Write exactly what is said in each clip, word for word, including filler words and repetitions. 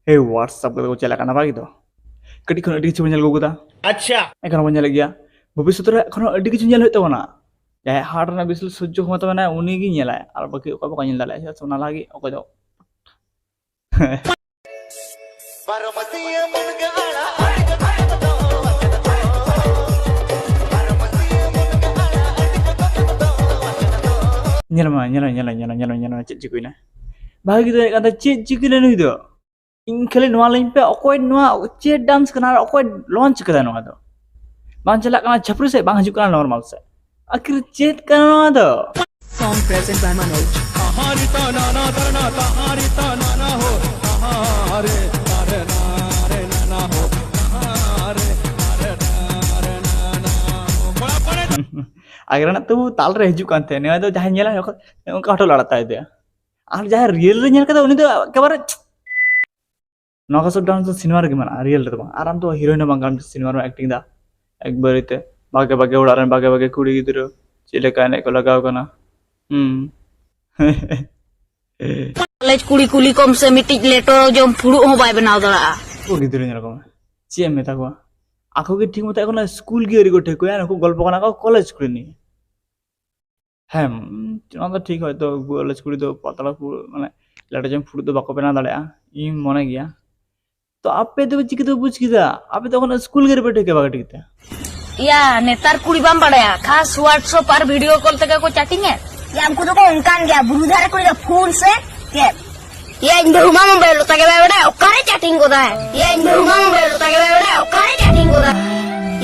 ᱦᱮᱸ, WhatsApp ᱠᱟᱛᱮ ᱠᱚ ᱪᱟᱞᱟᱜ ᱠᱟᱱᱟ ᱵᱟᱝ ᱫᱚ᱾ ᱠᱟᱹᱴᱤᱡ ᱠᱷᱚᱱ ᱟᱹᱰᱤ ᱠᱤᱪᱷᱩ ᱵᱚᱱ ᱧᱮᱞ ᱟᱹᱜᱩ ᱠᱟᱫᱟ᱾ ᱟᱪᱪᱷᱟ᱾ ᱮᱠᱷᱚᱱ ᱦᱚᱸ ᱵᱚᱱ ᱧᱮᱞᱮᱫ ᱜᱮᱭᱟ᱾ ᱵᱷᱚᱵᱤᱥᱥᱚᱛ ᱨᱮ ᱮᱠᱷᱚᱱ ᱦᱚᱸ ᱟᱹᱰᱤ ᱠᱤᱪᱷᱩ ᱧᱮᱞ ᱦᱩᱭᱩᱜ ᱛᱟᱵᱚᱱᱟ᱾ ᱡᱟᱦᱟᱸᱭ heart ᱨᱮᱱᱟᱜ ᱵᱮᱥᱤ ᱥᱚᱡᱽᱡᱚ ᱠᱷᱚᱢᱚᱛᱟ ᱢᱮᱱᱟᱜᱼᱟ, ᱩᱱᱤ ᱜᱮ ᱧᱮᱞᱟᱭ, ᱟᱨ ᱵᱟᱹᱠᱤ ᱚᱠᱚᱭ ᱵᱟᱠᱚ ᱧᱮᱞ ᱫᱟᱲᱮᱭᱟᱜᱼᱟ᱾ ᱪᱮᱫᱟᱜ ᱥᱮ ᱚᱱᱟ ᱞᱟᱹᱜᱤᱫ ᱚᱠᱚᱭ ᱫᱚ ᱧᱮᱞ ᱢᱟ, ᱧᱮᱞ ᱢᱮ, ᱧᱮᱞ ᱢᱮ, ᱧᱮᱞ ᱢᱮ, ᱧᱮᱞ ᱢᱮ, ᱧᱮᱞ ᱢᱮ, ᱪᱮᱫ ᱪᱤᱠᱟᱹᱭᱮᱱᱟ? ᱵᱷᱟᱜᱮ ᱜᱮ ᱫᱟᱲᱮᱭᱟᱜ ᱠᱟᱱ ᱛᱟᱦᱮᱸ, ᱪᱮᱫ ᱪᱤᱠᱟᱹᱭᱮᱱᱟ ᱱᱩᱭ ᱫᱚ? ᱤᱧ ᱠᱷᱟᱹᱞᱤ ᱱᱚᱣᱟ ᱞᱟᱹᱭᱟᱹᱧ ᱯᱮ, ᱚᱠᱚᱭ ᱱᱚᱣᱟ ᱪᱮᱫ dance ᱠᱟᱱᱟ ᱟᱨ ᱚᱠᱚᱭ launch ᱠᱟᱫᱟ ᱱᱚᱣᱟ ᱫᱚ? ᱵᱟᱝ ᱪᱟᱞᱟᱜ ᱠᱟᱱᱟ ᱪᱷᱟᱹᱯᱨᱤ ᱥᱮᱫ, ᱵᱟᱝ ᱦᱤᱡᱩᱜ ᱠᱟᱱᱟ normal ᱥᱮᱫ᱾ ᱟᱹᱠᱷᱤᱨ ᱪᱮᱫ ᱠᱟᱱᱟ ᱱᱚᱣᱟ ᱫᱚ? Song present by Manoj. ᱟᱜᱮ ᱨᱮᱱᱟᱜ ᱛᱚᱵᱩ ᱛᱟᱞ ᱨᱮ ᱦᱤᱡᱩᱜ ᱠᱟᱱ ᱛᱟᱦᱮᱸᱫ, ᱱᱚᱣᱟ ᱫᱚ ᱡᱟᱦᱟᱸᱭ ᱧᱮᱞᱟ ᱚᱱᱠᱟ ᱦᱚᱴᱚᱜ ᱞᱟᱲᱟᱜ ᱛᱟᱭ ᱛᱟᱭᱟ᱾ ᱟᱨ ᱡᱟᱦᱟᱸᱭ real ᱨᱮ ᱧᱮᱞ ᱠᱟᱫᱟ ᱩᱱᱤ ᱫᱚ ᱮᱠᱮᱵᱟᱨᱮ ᱱᱚᱣᱟ ᱠᱚ ᱥᱚᱵ dance ᱫᱚ ᱥᱤᱱᱮᱢᱟ ᱨᱮᱜᱮ ᱢᱮᱱᱟᱜᱼᱟ, real ᱨᱮᱫᱚ ᱵᱟᱝ᱾ ᱟᱨ ᱟᱢ ᱫᱚ heroine ᱦᱚᱸ ᱵᱟᱝ ᱠᱟᱱᱟᱢ ᱥᱤᱱᱮᱢᱟ ᱨᱮᱢ acting ᱫᱟ᱾ ᱮᱠᱵᱟᱨᱮ ᱛᱮ ᱵᱷᱟᱜᱮ ᱵᱷᱟᱜᱮ ᱚᱲᱟᱜ ᱨᱮᱱ ᱵᱷᱟᱜᱮ ᱵᱷᱟᱜᱮ ᱠᱩᱲᱤ ᱜᱤᱫᱽᱨᱟᱹ ᱪᱮᱫ ᱞᱮᱠᱟ ᱮᱱᱮᱡ ᱠᱚ ᱞᱟᱜᱟᱣ ᱠᱟᱱᱟ᱾ ᱦᱩᱸ᱾ ᱠᱚᱞᱮᱡᱽ ᱠᱩᱲᱤ ᱠᱩᱞᱤ ᱠᱚᱢ ᱥᱮ, ᱢᱤᱫᱴᱤᱡ ᱞᱮᱴᱚ ᱡᱚᱢ ᱯᱷᱩᱲᱩᱜ ᱦᱚᱸ ᱵᱟᱭ ᱵᱮᱱᱟᱣ ᱫᱟᱲᱮᱭᱟᱜᱼᱟ᱾ ᱩᱱᱠᱩ ᱜᱤᱫᱽᱨᱟᱹ ᱧᱮᱞ ᱠᱚᱢ, ᱪᱮᱫ ᱮᱢ ᱢᱮᱛᱟ ᱠᱚᱣᱟ? ᱟᱠᱚ ᱜᱮ ᱴᱷᱤᱠ ᱢᱚᱛᱚ ᱮᱠᱷᱚᱱᱳ ᱥᱠᱩᱞ ᱜᱮ ᱟᱹᱣᱨᱤ ᱠᱚ ᱴᱷᱤᱠ ᱠᱚᱣᱟ, ᱱᱩᱠᱩ ᱜᱚᱞᱯᱚ ᱠᱟᱱᱟ ᱠᱚ ᱠᱚᱞᱮᱡᱽ ᱠᱩᱲᱤ ᱱᱤᱭᱮ᱾ ᱦᱮᱸ, ᱚᱱᱟ ᱫᱚ ᱴᱷᱤᱠ, ᱦᱚᱭᱛᱳ ᱠᱚᱞᱮᱡᱽ ᱠᱩᱲᱤ ᱫᱚ ᱯᱟᱛᱲᱟ ᱯᱷᱩᱲᱩᱜ, ᱢᱟᱱᱮ ᱞᱮᱴᱚ ᱡᱚᱢ ᱯᱷᱩᱲᱩᱜ ᱫᱚ ᱵᱟᱠᱚ ᱵᱮᱱᱟᱣ ᱫᱟᱲᱮᱭᱟᱜᱼᱟ, ᱤᱧ ᱢᱚᱱᱮ ᱜᱮᱭᱟ᱾ ᱛᱚ ᱟᱯᱮ ᱫᱚ ᱪᱤᱠᱟᱹ ᱛᱮᱯᱮ ᱵᱩᱡᱽ ᱠᱮᱫᱟ? ᱟᱯᱮ ᱫᱚ ᱮᱠᱷᱚᱱᱳ ᱥᱠᱩᱞ ᱜᱮ ᱟᱹᱣᱨᱤ ᱯᱮ ᱴᱷᱤᱠᱟ, ᱵᱟᱠᱚ ᱴᱷᱤᱠ ᱛᱮ᱾ ᱭᱟ, ᱱᱮᱛᱟᱨ ᱠᱩᱲᱤ ᱵᱟᱢ ᱵᱟᱲᱟᱭᱟ, ᱠᱷᱟᱥ WhatsApp ᱟᱨ video call ᱛᱮᱜᱮ ᱠᱚ chatting ᱮᱫ᱾ ᱭᱟ, ᱩᱱᱠᱩ ᱫᱚᱠᱚ ᱚᱱᱠᱟᱱ ᱜᱮᱭᱟ, ᱵᱩᱨᱩ ᱫᱷᱟᱨᱮ ᱠᱩᱲᱤ ᱫᱚ ᱯᱷᱳᱱ ᱥᱮ ᱪᱮᱫ? ᱭᱟ, ᱤᱧ ᱵᱟᱹᱦᱩ ᱢᱟ ᱢᱳᱵᱟᱭᱤᱞ ᱚᱛᱟ ᱜᱮ ᱵᱟᱭ ᱵᱟᱲᱟᱭᱟ, ᱚᱠᱟᱨᱮ ᱪᱮᱴᱤᱝ ᱜᱚᱫᱟᱭ? ᱭᱟ, ᱤᱧ ᱵᱟᱹᱦᱩ ᱢᱟ ᱢᱳᱵᱟᱭᱤᱞ ᱚᱛᱟ ᱜᱮ ᱵᱟᱭ ᱵᱟᱲᱟᱭᱟ, ᱚᱠᱟᱨᱮ ᱪᱮᱴᱤᱝ ᱜᱚᱫᱟᱭ?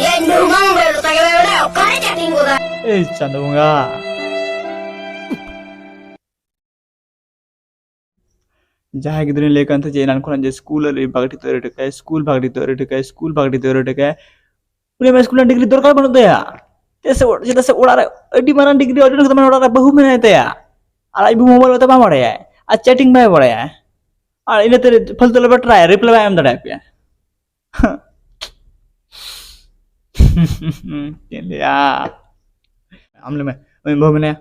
ᱭᱟ, ᱤᱧ ᱵᱟᱹᱦᱩ ᱢᱟ ᱢᱳᱵᱟᱭᱤᱞ ᱚᱛᱟ ᱜᱮ ᱵᱟᱭ ᱵᱟᱲᱟᱭᱟ, ᱚᱠᱟᱨᱮ ᱪᱮᱴᱤᱝ ᱜᱚᱫᱟᱭ? ᱮᱭ ᱪᱟᱸᱫᱚ ᱵᱚᱸᱜᱟ, ᱡᱟᱦᱟᱸᱭ ᱜᱤᱫᱽᱨᱟᱹᱧ ᱞᱟᱹᱭ ᱠᱟᱱ ᱛᱟᱦᱮᱸ ᱡᱮ ᱮᱱᱟᱱ ᱠᱷᱚᱱᱟᱜ ᱡᱮ ᱥᱠᱩᱞ ᱟᱹᱣᱨᱤ ᱵᱟᱹᱜᱤ ᱴᱷᱤᱠ ᱟᱹᱣᱨᱤ ᱴᱷᱤᱠᱟᱭ, ᱥᱠᱩᱞ ᱵᱟᱹᱜᱤ ᱴᱷᱤᱠ ᱟᱹᱣᱨᱤ ᱴᱷᱤᱠᱟᱭ, ᱥᱠᱩᱞ ᱵᱟᱹᱜᱤ ᱴᱷᱤᱠ ᱟᱹᱣᱨᱤ ᱴᱷᱤᱠᱟᱭ, ᱩᱱᱤ ᱢᱟ ᱥᱠᱩᱞ ᱨᱮᱱᱟᱜ ᱰᱤᱜᱽᱨᱤ ᱫᱚᱨᱠᱟᱨ ᱵᱟᱹᱱᱩᱜ ᱛᱟᱭᱟ᱾ ᱪᱮᱫᱟᱜ ᱥᱮ, ᱪᱮᱫᱟᱜ ᱥᱮ ᱚᱲᱟᱜ ᱨᱮ ᱟᱹᱰᱤ ᱢᱟᱨᱟᱝ ᱰᱤᱜᱽᱨᱤ ᱚᱨᱡᱚᱱ ᱠᱟᱛᱮ ᱚᱲᱟᱜ ᱨᱮ ᱵᱟᱹᱦᱩ ᱢᱮᱱᱟᱭ ᱛᱟᱭᱟ, ᱟᱨ ᱟᱡ ᱵᱟᱹᱦᱩ ᱢᱳᱵᱟᱭᱤᱞ ᱚᱛᱟ ᱵᱟᱭ ᱵᱟᱲᱟᱭᱟ, ᱟᱨ ᱪᱮᱴᱤᱝ ᱵᱟᱭ ᱵᱟᱲᱟᱭᱟ, ᱟᱨ ᱤᱱᱟᱹᱛᱮ ᱯᱷᱟᱞᱛᱩ ᱞᱮ ᱵᱟᱴᱨᱟᱭᱟ, ᱨᱤᱯᱞᱟᱭ ᱵᱟᱭ ᱮᱢ ᱫᱟᱲᱮᱭᱟᱯᱮᱭᱟ᱾ ᱪᱮᱫ ᱤᱧ ᱞᱟᱹᱭᱟ? ᱟᱢ ᱞᱟᱹᱭ ᱢᱮ, ᱟᱢᱤᱡ ᱵᱟᱹᱦᱩ ᱢᱮᱱᱟᱭᱟ,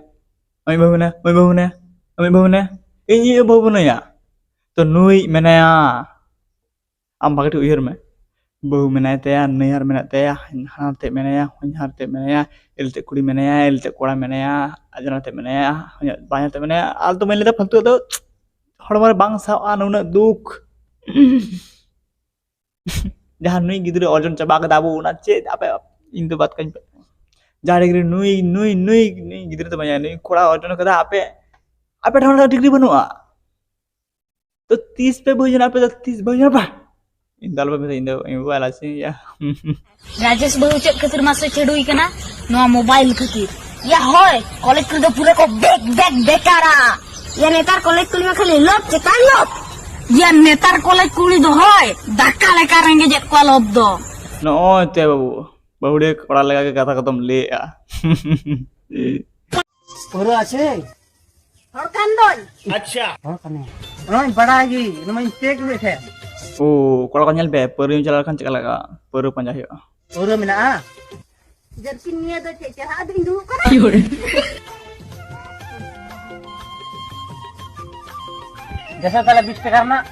ᱟᱢᱤᱡ ᱵᱟᱹᱦᱩ ᱢᱮᱱᱟᱭᱟ, ᱟᱢᱤᱡ ᱵᱟᱹᱦᱩ ᱢᱮᱱᱟᱭᱟ, ᱟᱢᱤᱡ ᱵᱟᱹᱦᱩ ᱢᱮᱱᱟᱭᱟ, ᱤᱧ ᱤᱧ ᱵᱟᱹᱦᱩ ᱵᱟᱹᱱᱩᱭᱟ᱾ ᱛᱚ ᱱᱩᱭ ᱢᱮᱱᱟᱭᱟ, ᱟᱢ ᱵᱷᱟᱜᱮ ᱴᱷᱤᱠ ᱩᱭᱦᱟᱹᱨ ᱢᱮ, ᱵᱟᱹᱦᱩ ᱢᱮᱱᱟᱭ ᱛᱟᱭᱟ, ᱱᱟᱹᱭᱦᱟᱨ ᱢᱮᱱᱟᱜ ᱛᱟᱭᱟ, ᱦᱟᱱᱦᱟᱨ ᱛᱮ ᱢᱮᱱᱟᱭᱟ, ᱦᱚᱧᱦᱟᱨ ᱛᱮ ᱢᱮᱱᱟᱭᱟ, ᱮᱞ ᱛᱮ ᱠᱩᱲᱤ ᱢᱮᱱᱟᱭᱟ, ᱮᱞ ᱛᱮ ᱠᱚᱲᱟ ᱢᱮᱱᱟᱭᱟ, ᱟᱡᱱᱟᱨ ᱛᱮ ᱢᱮᱱᱟᱭᱟ, ᱦᱚᱧᱦᱟᱨ ᱵᱟᱧᱦᱟᱨ ᱛᱮ ᱢᱮᱱᱟᱭᱟ᱾ ᱟᱞ ᱫᱚ ᱵᱟᱹᱧ ᱞᱟᱹᱭᱫᱟ ᱯᱷᱟᱞᱛᱩ, ᱟᱫᱚ ᱦᱚᱲᱢᱚ ᱨᱮ ᱵᱟᱝ ᱥᱟᱦᱟᱜᱼᱟ ᱱᱩᱱᱟᱹᱜ ᱫᱩᱠ᱾ ᱡᱟᱦᱟᱸ ᱱᱩᱭ ᱜᱤᱫᱽᱨᱟᱹ ᱚᱨᱡᱚᱱ ᱪᱟᱵᱟ ᱠᱮᱫᱟ ᱵᱚ, ᱚᱱᱟ ᱪᱮᱫ ᱟᱯᱮ? ᱤᱧ ᱫᱚ ᱵᱟᱫ ᱠᱟᱹᱧ ᱯᱮ᱾ ᱡᱟᱦᱟᱸ ᱰᱤᱜᱽᱨᱤ ᱱᱩᱭ ᱱᱩᱭ ᱱᱩᱭ ᱱᱩᱭ ᱜᱤᱫᱽᱨᱟᱹ ᱫᱚ ᱵᱟᱹᱧ, ᱱᱩᱭ ᱠᱚᱲᱟ ᱚᱨᱡᱚᱱ ᱠᱟᱫᱟ, ᱟᱯᱮ ᱟᱯᱮ ᱴᱷᱮᱱ ᱚᱱᱟ ᱰᱤᱜᱽᱨᱤ ᱵᱟᱹᱱᱩᱜᱼᱟ᱾ ᱛᱚ ᱛᱤᱥ ᱯᱮ ᱵᱟᱹᱦᱩ ᱡᱚᱱᱟ, ᱟᱯᱮ ᱫᱚ ᱛᱤᱥ ᱵᱟᱹᱦᱩ ᱡᱚᱱᱟ ᱯᱮ? ᱤᱧ ᱫᱚ ᱟᱞᱚᱯᱮ ᱢᱮᱛᱟᱧ, ᱤᱧ ᱫᱚ ᱤᱧ ᱵᱟᱵᱟ ᱞᱟᱥᱮ ᱭᱟ᱾ ᱨᱟᱡᱮᱥ ᱵᱟᱹᱦᱩ ᱪᱮᱫ ᱠᱷᱟᱹᱛᱤᱨ ᱢᱟᱥᱮ ᱪᱷᱟᱹᱰᱩᱭ ᱠᱟᱱᱟ? ᱱᱚᱣᱟ ᱢᱳᱵᱟᱭᱤᱞ ᱠᱷᱟᱹᱛᱤᱨ᱾ ᱭᱟ ᱦᱳᱭ, ᱠᱚᱞᱮᱡᱽ ᱠᱚᱨᱮ ᱫᱚ ᱯᱩᱨᱟᱹ ᱠᱚ ᱵᱮᱠ ᱵᱮᱠ ᱵᱮᱠᱟᱨᱟ᱾ ᱭᱟ ᱱᱮᱛᱟᱨ ᱠᱚᱞᱮᱡᱽ ᱠᱩᱲᱤ ᱢᱟ ᱠᱷᱟᱹᱞᱤ ᱞᱚᱵ ᱪᱮᱛᱟᱱ ᱞᱚᱵ᱾ ᱭᱟ ᱱᱮᱛᱟᱨ ᱠᱚᱞᱮᱡᱽ ᱠᱩᱲᱤ ᱫᱚ ᱦᱳᱭ ᱫᱟᱠᱟ ᱞᱮᱠᱟ ᱨᱮᱸᱜᱮᱡᱮᱫ ᱠᱚᱣᱟ ᱞᱚᱵ ᱫᱚ᱾ ᱱᱚᱜᱼᱚᱭ ᱛᱮ ᱵᱟᱹᱵᱩ, ᱵᱟᱹᱦᱩᱲᱤᱭᱟᱹ ᱠᱚᱲᱟ ᱞᱮᱠᱟ ᱜᱮ ᱠᱟᱛᱷᱟ ᱠᱚᱫᱚᱢ ᱞᱟᱹᱭᱮᱜᱼᱟ᱾ ᱯᱟᱹᱣᱨᱟᱹ ᱟᱪᱷᱮ? ᱦᱚᱲ ᱠᱟᱱ ᱫᱚᱧ᱾ ᱟᱪᱪᱷᱟ᱾ ᱦᱚᱲ ᱠᱟᱱᱟᱭ᱾ ᱱᱚᱜᱼᱚᱭ ᱵᱟᱲᱟᱭ ᱜᱮ, ᱚᱱᱟ ᱢᱟᱧ ᱪᱮᱠ ᱞᱮᱫ ᱛᱟᱦᱮᱸᱫ᱾ ᱳ, ᱠᱚᱲᱟ ᱠᱚ ᱧᱮᱞ ᱯᱮ, ᱯᱟᱹᱣᱨᱟᱹ ᱧᱩ ᱪᱟᱞᱟᱣ ᱞᱮᱠᱷᱟᱱ ᱪᱮᱫ ᱞᱮᱠᱟ ᱞᱟᱜᱟᱜᱼᱟ? ᱯᱟᱹᱣᱨᱟᱹ ᱯᱟᱸᱡᱟ ᱦᱩᱭᱩᱜᱼᱟ᱾ ᱯᱟᱹᱣᱨᱟᱹ ᱢᱮᱱᱟᱜᱼᱟ? ᱡᱟᱹᱨᱠᱤᱱ ᱱᱤᱭᱟᱹ ᱫᱚ ᱪᱮᱫ ᱪᱮᱦᱨᱟ ᱟᱫᱚᱧ ᱫᱩᱲᱩᱵ ᱠᱟᱱᱟ? ᱫᱮᱥᱮ ᱛᱟᱦᱞᱮ ᱵᱤᱥ ᱴᱟᱠᱟ ᱨᱮᱱᱟᱜ᱾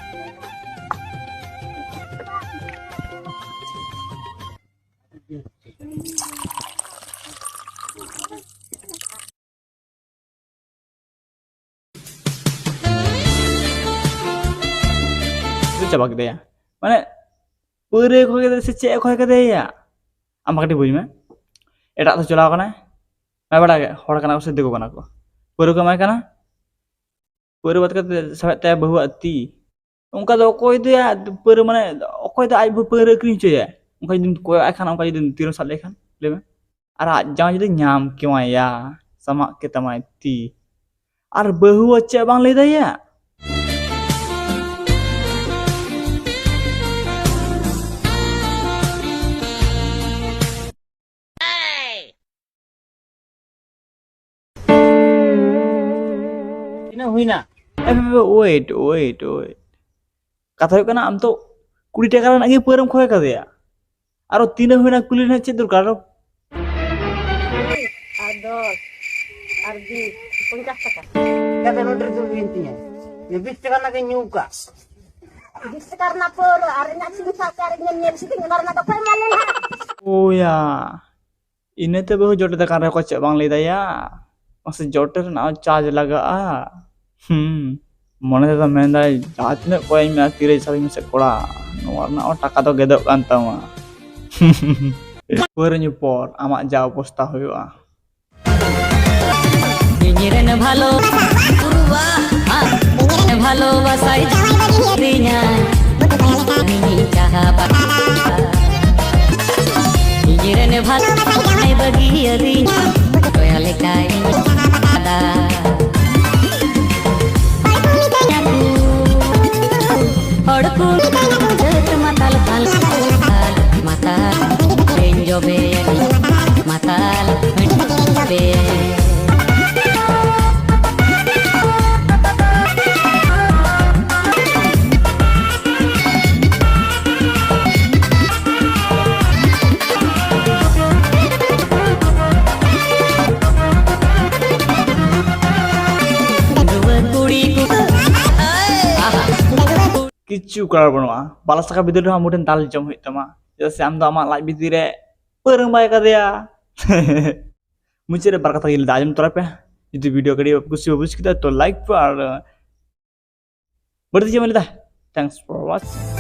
ᱪᱟᱵᱟ ᱠᱮᱫᱮᱭᱟ᱾ ᱢᱟᱱᱮ, ᱯᱟᱹᱣᱨᱟᱹ ᱠᱷᱚᱭ ᱠᱮᱫᱮᱭᱟ ᱥᱮ ᱪᱮᱫ ᱮ ᱠᱷᱚᱭ ᱠᱮᱫᱮᱭᱟ? ᱟᱢ ᱠᱟᱹᱴᱤᱡ ᱵᱩᱡᱽ ᱢᱮ᱾ ᱮᱴᱟᱜ ᱛᱮ ᱪᱟᱞᱟᱣ ᱠᱟᱱᱟᱭ, ᱵᱟᱭ ᱵᱟᱲᱟᱭ ᱜᱮ, ᱦᱚᱲ ᱠᱟᱱᱟ ᱠᱚ ᱥᱮ ᱫᱤᱠᱩ ᱠᱟᱱᱟ ᱠᱚ᱾ ᱯᱟᱹᱣᱨᱟᱹ ᱠᱚ ᱮᱢᱟᱭ ᱠᱟᱱᱟ, ᱯᱟᱹᱣᱨᱟᱹ ᱵᱟᱫ ᱠᱟᱛᱮ ᱥᱟᱵᱮᱫ ᱛᱟᱭᱟ ᱵᱟᱹᱦᱩᱣᱟᱜ ᱛᱤ᱾ ᱚᱱᱠᱟ ᱫᱚ ᱚᱠᱚᱭ ᱫᱚᱭᱟ ᱯᱟᱹᱣᱨᱟᱹ, ᱢᱟᱱᱮ, ᱚᱠᱚᱭ ᱫᱚ ᱟᱡ ᱵᱟᱹᱦᱩ ᱯᱟᱹᱣᱨᱟᱹ ᱟᱹᱠᱷᱨᱤᱧ ᱦᱚᱪᱚᱭᱟ? ᱚᱱᱠᱟ ᱡᱩᱫᱤᱢ ᱠᱚᱭᱚᱜ ᱟᱭ ᱠᱷᱟᱱ, ᱚᱱᱠᱟ ᱡᱩᱫᱤᱢ ᱛᱤᱨᱮᱢ ᱥᱟᱵ ᱞᱮᱠᱷᱟᱱ, ᱞᱟᱹᱭ ᱢᱮ᱾ ᱟᱨ ᱟᱡ ᱡᱟᱶᱟᱭ ᱡᱩᱫᱤ ᱧᱟᱢ ᱠᱮᱣᱟᱭᱟ, ᱥᱟᱢᱟᱜ ᱠᱮᱛᱟᱢᱟᱭ ᱛᱤ, ᱟᱨ ᱵᱟᱹᱦᱩ ᱪᱮᱫ ᱵᱟᱝ ᱞᱟᱹᱭ ᱫᱟᱭᱟ? ᱛᱤᱱᱟᱹᱜ ᱦᱩᱭᱱᱟ? ᱮ, ᱵᱟᱵᱟ, ᱵᱟᱵᱟ, wait, wait, wait. ᱠᱟᱛᱷᱟ ᱦᱩᱭᱩᱜ ᱠᱟᱱᱟ, ᱟᱢ ᱛᱚ ᱠᱩᱲᱤ ᱴᱟᱠᱟ ᱨᱮᱱᱟᱜ ᱜᱮ ᱯᱟᱹᱣᱨᱟᱹᱢ ᱠᱷᱚᱭ ᱠᱟᱫᱮᱭᱟ᱾ ᱟᱨᱚ ᱛᱤᱱᱟᱹᱜ ᱦᱩᱭᱱᱟ ᱠᱩᱞᱤ ᱨᱮᱱᱟᱜ ᱪᱮᱫ ᱫᱚᱨᱠᱟᱨ? ᱟᱨᱚ ᱟᱨ ᱫᱚᱥ, ᱟᱨ ᱵᱤᱥ, ᱯᱚᱧᱪᱟᱥ ᱴᱟᱠᱟ᱾ ᱪᱤᱠᱟᱹᱛᱮ ᱱᱚᱰᱮ ᱨᱮ ᱫᱩᱲᱩᱵ ᱦᱩᱭᱮᱱ ᱛᱤᱧᱟ? ᱵᱤᱥ ᱴᱟᱠᱟ ᱨᱮᱱᱟᱜ ᱜᱮ ᱧᱩ ᱠᱟᱜ᱾ ᱵᱤᱥ ᱴᱟᱠᱟ ᱨᱮᱱᱟᱜ ᱯᱟᱹᱣᱨᱟᱹ ᱟᱨ ᱤᱧᱟᱹᱜ ᱥᱤᱢ ᱥᱟᱶᱛᱮ ᱟᱨ ᱤᱧᱮᱢ ᱧᱮᱞ ᱥᱤᱫᱤᱧ, ᱚᱱᱟ ᱨᱮᱱᱟᱜ ᱫᱚ ᱚᱠᱚᱭ ᱮᱢᱟ ᱞᱮ ᱱᱟᱦᱟᱜ? ᱳᱭᱟ, ᱤᱱᱟᱹᱛᱮ ᱵᱟᱹᱦᱩ ᱡᱚᱴᱮᱫ ᱟᱠᱟᱱ ᱨᱮᱦᱚᱸ ᱠᱚ ᱪᱮᱫ ᱵᱟᱝ ᱞᱟᱹᱭ ᱫᱟᱭᱟ᱾ ᱢᱟᱥᱮ ᱡᱚᱴᱮᱫ ᱨᱮᱱᱟᱜ ᱦᱚᱸ ᱪᱟᱨᱡᱽ ᱞᱟᱜᱟᱜᱼᱟ᱾ ᱦᱩᱸ, ᱢᱚᱱᱮ ᱛᱮᱫᱚ ᱢᱮᱱᱫᱟᱭ, ᱡᱟᱦᱟᱸ ᱛᱤᱱᱟᱹᱜ ᱠᱚᱭ ᱢᱮ ᱛᱤᱨᱮ ᱪᱟᱞᱟᱜ ᱢᱮᱥᱮ ᱠᱚᱲᱟ, ᱱᱚᱣᱟ ᱨᱮᱱᱟᱜ ᱦᱚᱸ ᱴᱟᱠᱟ ᱫᱚ ᱜᱮᱫᱚᱜ ᱠᱟᱱ ᱛᱟᱢᱟ᱾ ᱯᱟᱹᱣᱨᱟᱹ ᱧᱩ ᱯᱚᱨ ᱟᱢᱟᱜ ᱡᱟ ᱚᱵᱚᱥᱛᱟ ᱦᱩᱭᱩᱜᱼᱟ᱾ ᱤᱧᱨᱮᱱ ᱵᱷᱟᱞᱚ ᱵᱷᱟᱞᱚᱵᱟᱥᱟᱭ ᱤᱧᱨᱮᱱ ᱵᱷᱟᱞᱚᱵᱟᱥᱟᱭ ᱵᱟᱹᱜᱤᱭᱟᱹᱫᱤᱧᱟ ᱠᱚᱭᱟ ᱞᱮᱠᱟᱭ ᱦᱚᱲ ᱠᱚ ᱢᱟᱛᱟᱞ ᱯᱷᱟᱞ ᱢᱟᱛᱟᱞ ᱤᱧ ᱡᱚᱵᱮ ᱢᱟᱛᱟᱞ ᱡᱚᱵᱮ᱾ ᱠᱤᱪᱷᱩ ᱠᱚᱨᱟᱣ ᱵᱟᱹᱱᱩᱜᱼᱟ, ᱵᱟᱞᱟ ᱥᱟᱠᱟ ᱵᱤᱫᱟᱹᱞ ᱨᱮᱦᱚᱸ ᱟᱢ ᱴᱷᱮᱱ ᱫᱟᱞ ᱡᱚᱢ ᱦᱩᱭᱩᱜ ᱛᱟᱢᱟ, ᱪᱮᱫᱟᱜ ᱥᱮ ᱟᱢ ᱫᱚ ᱟᱢᱟᱜ ᱞᱟᱡ ᱵᱷᱤᱛᱤᱨ ᱨᱮ ᱯᱟᱹᱣᱨᱟᱹᱢ ᱵᱟᱭ ᱠᱟᱫᱮᱭᱟ᱾ ᱢᱩᱪᱟᱹᱫ ᱨᱮ ᱵᱟᱨ ᱠᱟᱛᱷᱟ ᱜᱮ ᱞᱟᱹᱭᱫᱟ, ᱟᱸᱡᱚᱢ ᱛᱚᱨᱟᱭ ᱯᱮ᱾ ᱡᱩᱫᱤ ᱵᱷᱤᱰᱤᱭᱳ ᱠᱟᱹᱴᱤᱡ ᱠᱩᱥᱤ ᱵᱩᱡᱽ ᱠᱮᱫᱟ ᱛᱚ ᱞᱟᱭᱤᱠ ᱯᱮ ᱟᱨ ᱵᱟᱹᱲᱛᱤ ᱪᱮᱫ ᱮᱢ ᱞᱟᱹᱭᱫᱟ? Thanks for watching.